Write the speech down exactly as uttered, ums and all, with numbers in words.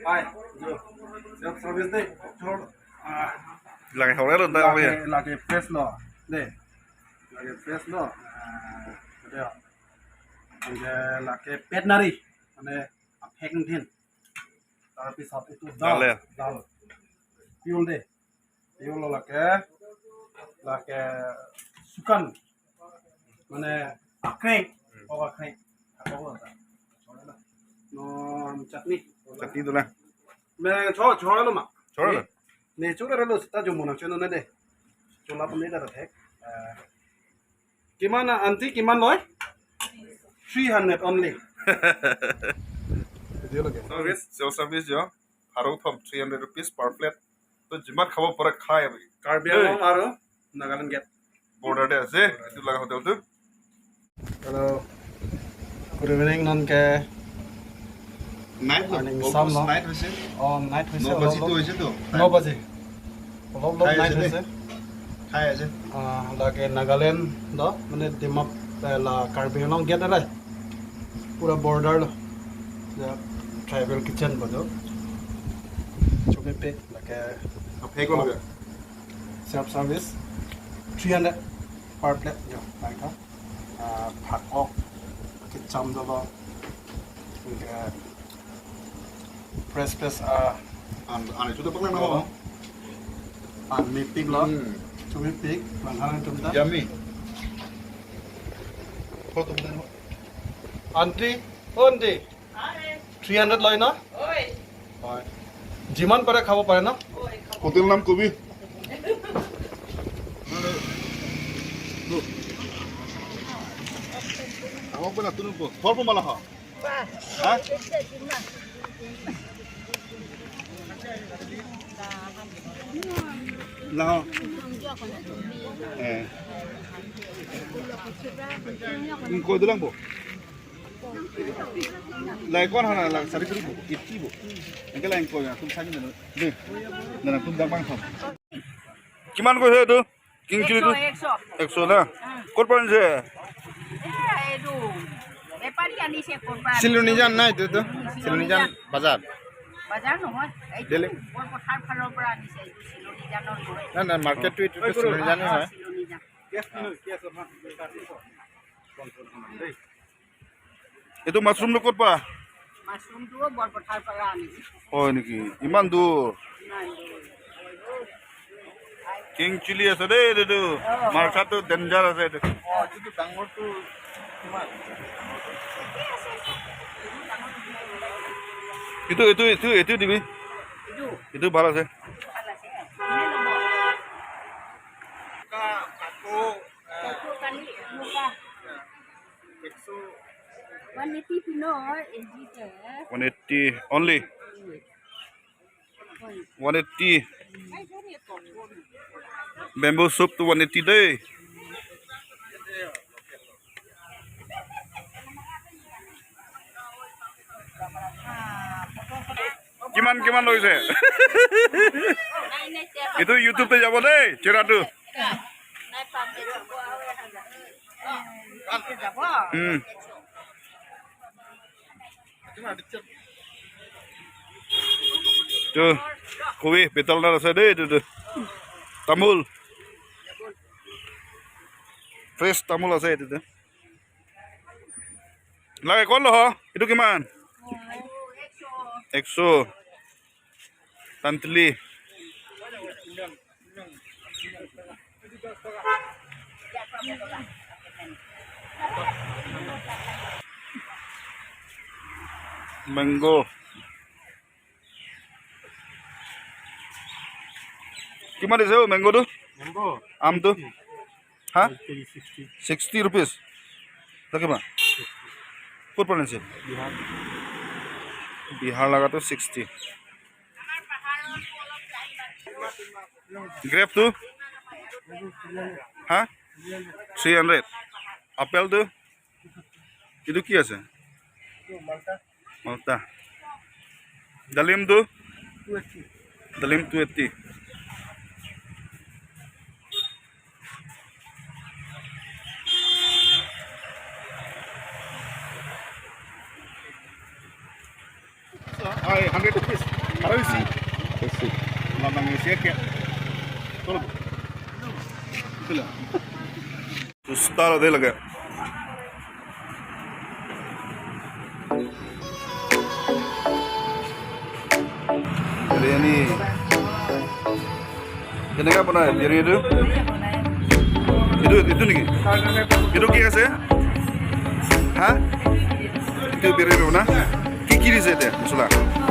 Hai, jo. Self service dei. Chor. Ah, Lake hore lo ta lake, ya. Lake fresh lo. Dei. Lake fresh lo. Ah, dei. Anke lake pet nari. Mane aphek nangthin. Tarpisot itu dal. Dal ya? Dal. Pure dei. Pure lo lake. Lake sukan. Mane akrek. Hmm. Oh, akrek. Ako ko ta. No, chutney. Chutney dolang. Me cho, cho lo ma. Cho lo. Ne, ne cho lo ta jo mo na cho no ne dei. Cho lapen ne ta thek. Eh, Kiman, aunty, kiman loi? Three hundred only. Video lage. Service, self service jo. Pharo thom, three hundred rupees per plate. To jimat khabo pura khai abi. Karbi Anglong aro Nagaland gate. Border te ase, etu laga hotel tu. Hello. Good evening, non ke Night lo, almost night hoise. Oh, night hoise, no baji olop to olop. Hoise to. No baji. Olop olop night hoise. Khai ase. Ah, lake Nagaland do, mane Dimap, eh, la Karbi Anglong gate arai. Pura border lo. Ya, tribal kitchen bodo. Choke pe, lake. Aphek lo ya? Self service. Three hundred per plate jo, like that. Ah, phak-ok, kecham dolo, anke fresh fresh, ah, an, an itu dapat lang dolo. An mepik lo, hmm, chumepik, langhan atum ta. Yummy. Ho tum dan ho. Aunty, aunty. Three hundred loi na? Oi. Oi. Jiman pare khabo pare na? Oi, khabo. Hotel nam kobi? Aho pala tunun po. Hor po mala ha? Ha? Laho. Eh. Ingkoi dolang po. Lai kon hana lang sari sari bo, iti bo. Engke lang ko ya, tum sani na. De. Na tum dang bang thom. Kiman ko he tu? King chili tu? Ekso, ekso. Ekso na. Hmm. Kot pan se? Eh, edu. Bepari anise kot pan. Silonijan na itu tu? Hmm, Silonijan. Silonijan bazar. Bazar nohoi. Ei, Delhi. Borpathar phalor pora anise, edu Silonijan nohoi. Na, na, market tu itu tu Silonijan nohoi. Silonijan. Yes, no, yes, no. Etu mushroom lo kot pa? Mushroom tu Borpathar pora ani. Oi niki, iman dur. Iman dur. King chili ase dei, etu tu. Oh. Marcha tu danger ase etu. Oh, etu tu dangor tu kiman? Etu, etu, etu, etu dibi. Etu. Etu bhal ase. Bhal ase. Ka, ako, eh, ako kali, muka. One eighty pino, eh, ji te. One eighty only. One eighty. Bamboo soup tu one eighty dei. Kiman, kiman loise? Etu YouTube te jabo dei, chera tu. Hmm. Tu, kobi betal nar ase dei, tu, tu. Tamul. Fresh tamul ase, tu, tu. Lake kon lo ho? Etu kiman? Ekso. Tantli. Mango. Kiman ase o mango tu? Mango. Aam tu? Sixty. Ha? Sixty, sixty. Sixty rupees. Lake ma? Kot pan ase? Bihar. Bihar laga tu sixty. Grape tu? Ha? Three hundred. Apple tu? Etu ki ase? Malta. Dalim tu? Two eighty. Dalim two eighty. Ai, hundred rupees. Aro isi. Isi. Labang isi ke. Tolo. Itulah. Susta lo de lage. Biryani. Kenapa pernah biryani itu? Itu, itu nih. Itu ki ase? Hah? Itu biryani mana? Ki ki ase itu? Masala.